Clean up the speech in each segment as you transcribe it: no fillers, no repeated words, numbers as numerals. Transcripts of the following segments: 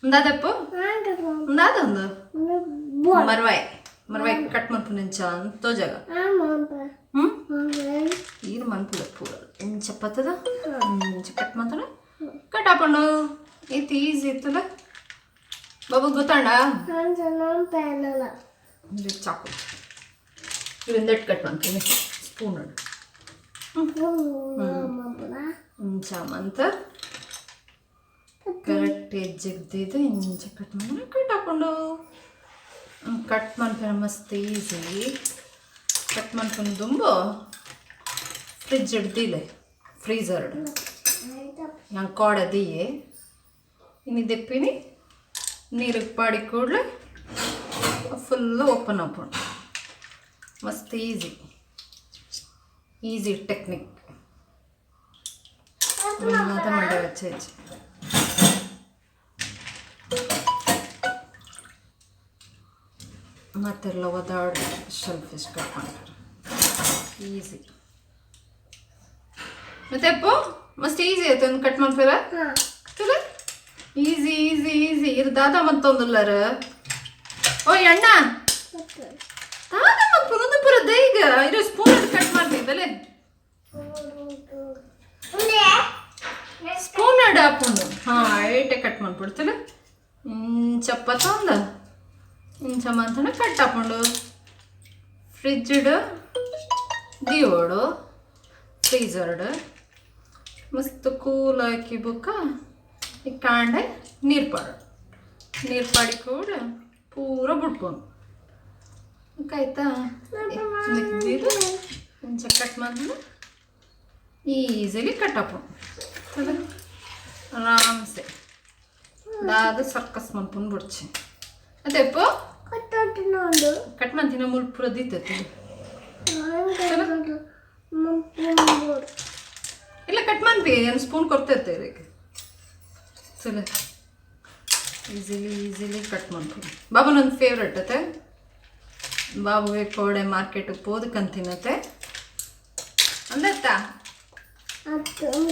ಉಂದಾದಪ್ಪು ಉಂದಾದ ಒಂದು ಮರ್ವಾಯಿ ಮರ್ವಾಯಿ ಕಟ್ ಮನ್ಪುನ ಇಂಚ ತೋಜಾಗ. ಹ್ಞೂ, ಈರು ಮನ್ಪುಲ ಪೂರ ಇಂಚ ಪತ್ತದ ಇಂಚ ಕಟ್ ಮಾಡ್ತಾನೆ, ಕಟ್ ಹಾಕೊಂಡು. ಇತ್ತು, ಈಸಿ ಇತ್ತಲ್ಲ ಬಾಬು? ಗೊತ್ತಾಂಡ? ಚಾಕು ಇದೊಂದೆಟ್ಟು ಕಟ್ ಮಾಡ್ತೀನಿ ಸ್ಪೂನ್. ಇಂಚ ಮಂತ ಕರೆಕ್ಟ್ ಎಜ್ಜೆಗ್ದಿದ್ದು ಇಂಚ ಕಟ್ ಮಾಡಿದ್ರೆ ಕಟ್ ಹಾಕೊಂಡು. ಕಟ್ ಮನ್ಪಿನ ಮಸ್ತ್ ಈಸಿ. ಕಟ್ ಮನ್ಪುನ ದುಂಬು ಫ್ರಿಜ್ ಹಿಡ್ದಿಲ್ಲ, ಫ್ರೀಸರ್ ಹಂಗೆ ಕೋಡ ದಿಯೆ. ಇನ್ನು ದೆಪ್ಪಿನಿ, ನೀರಿಗೆ ಪಾಡಿ ಕೂಡಲೇ ಫುಲ್ಲು ಓಪನ್ ಆಪುಂಡು. ಮಸ್ತ್ ಈಸಿ, ಈಸಿ ಟೆಕ್ನಿಕ್. ಮಾತ ಮಂಡೆ ವಚ್ಚ. ಮತ್ತೆಲ್ಲ ಒದಾಡ್ ಶೆಲ್ ಫಿಶ್ ಕಟ್ ಮಾಡ್ತಾರೆ, ಈಸಿ. ಮತ್ತೆ ಅಪ್ಪು, ಮಸ್ತ್ ಈಸಿ ಆಯ್ತು ಒಂದು ಕಟ್ ಮಾಡ್ತೀರ. Easy easy easy. ಇರ್ ದಾದಾ ಮತ್ತೊಂದುಲ್ಲರ. ಓಯ್ ಅಣ್ಣ, ದಾದಾ ಮತ್ಪುನೊಂದು ಪುರ ದೈಗ ಇರೋ ಸ್ಪೂನ್ ಕಟ್ ಮಾಡ್ತಿದ್ದಲೆ. ಸ್ಪೂನ್ ಅಡ ಹಾಕೊಂಡು ಹಾಂ ಐಟೆ ಕಟ್ ಮಾಡ್ಬಿಡ್ತಲ್ಲ. ಇಂಚಪ್ಪ ತಂದ ಇಂಚ ಮಂತನ ಕಟ್ ಹಾಕೊಂಡು ಫ್ರಿಜ್ಡ್ ದಿಯೋಡು, ಫ್ರೀಸರ್ಡ್ ಮಸ್ತ್ ಕೂಲ್ ಹಾಕಿ ಬೊಕ್ಕ ಈ ಕಾಂಡೆ ನೀರು ಪಾಡು. ನೀರು ಪಾಡಿ ಕೂಡ ಪೂರ ಬುಡ್ಪೊಂಡು ಆಯ್ತಾ? ಇಂಚ ಕಟ್ ಮಾಡಿದ್ರೆ ಈಸಿಲಿ ಕಟ್ ಆಪುಂಡು, ಆರಾಮ್ಸೆ. ದಾದ ಸರ್ಕಸ್ ಮನ್ಪುನ್ ಬುಡ್ಚಿ ಅತ್ತೆ ಅಪ್ಪು. ಕಟ್ ಮಂತಿನ ಮುಲ್ ಪೂರ ದೀತೈತಿ. ಇಲ್ಲ, ಕಟ್ ಮನ್ಪಿ ಏನು ಸ್ಪೂನ್ ಕೊಡ್ತೈತೆ ಇದಕ್ಕೆ. ಚಲ, ಈಸಿಲಿ ಈಸಿಲಿ ಕಟ್ ಮಾಡ್ಬೋದು. ಬಾಬು ನನ್ನ ಫೇವ್ರೆಟ್ ಅತ್ತೆ. ಬಾಬುಗೆ ಕೋಡೆ ಮಾರ್ಕೆಟ್ ಪೋದಕ್ಕಂತ ತಿನ್ನತ್ತೆ ಅಂದತ್ತ.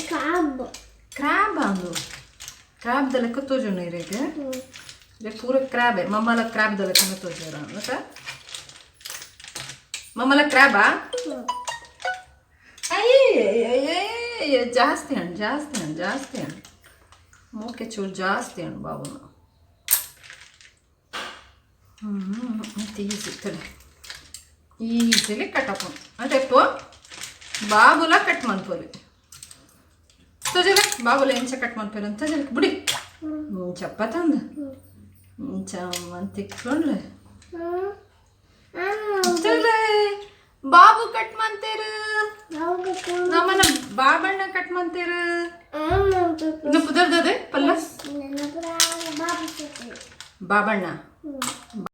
ಕ್ರಾಬ್. ಕ್ರ್ಯಾಬ್ ಅಂದು, ಕ್ರ್ಯಾಬ್ ದ ಲೆಕ್ಕ ತೋಜುಂಡು ಇರೆಗ್. ಇರೆ ಪೂರ ಕ್ರ್ಯಾಬೆ. ಮಮ್ಮಲ ಕ್ರ್ಯಾಬ್ ದ ಲೆಕ್ಕನ ತೋಜಾರ ಅಂದತ್ತ. ಮಮ್ಮಲ ಕ್ರ್ಯಾಬಾ? ಅಯ್ಯ, ಜಾಸ್ತಿ ಹಣ್ಣು, ಜಾಸ್ತಿ ಹಣ್ಣು, ಜಾಸ್ತಿ ಹಣ್ಣು. ಮೋಕೆ ಚೂರು ಜಾಸ್ತಿ ಹಣ್ಣು ಬಾಬುನ. ಹ್ಞೂ, ಮತ್ತೆ ಈಸಿ ತಲೆ, ಈಸಿಲಿ ಕಟ್ ಹಾಕೊಂಡು ಅದೇ ಬಾಬುಲ ಕಟ್ ಮನ್ಪೊಲಿ. ತೋಜಲ, ಬಾಬುಲ ಎಂಚ ಕಟ್ ಮನ್ಪೇರು ಅಂತ ತೋಜಲ. ಬುಡಿ ಚಪ್ಪತ್ತಂದ ಇಂಚ ಮಂತಿಕ್ಕೊಂಡ್ಲೆ. ತಲೆ, ಬಾಬು ಕಟ್ ಮಂತೇರು. ನಮ್ಮನ ಬಾಬಣ್ಣ ಕಟ್ ಮಂತೇರು. ಇನ್ನು ಪುದರ್ದದೆ ಪಲ್ಲ ಬಾಬಣ್ಣ.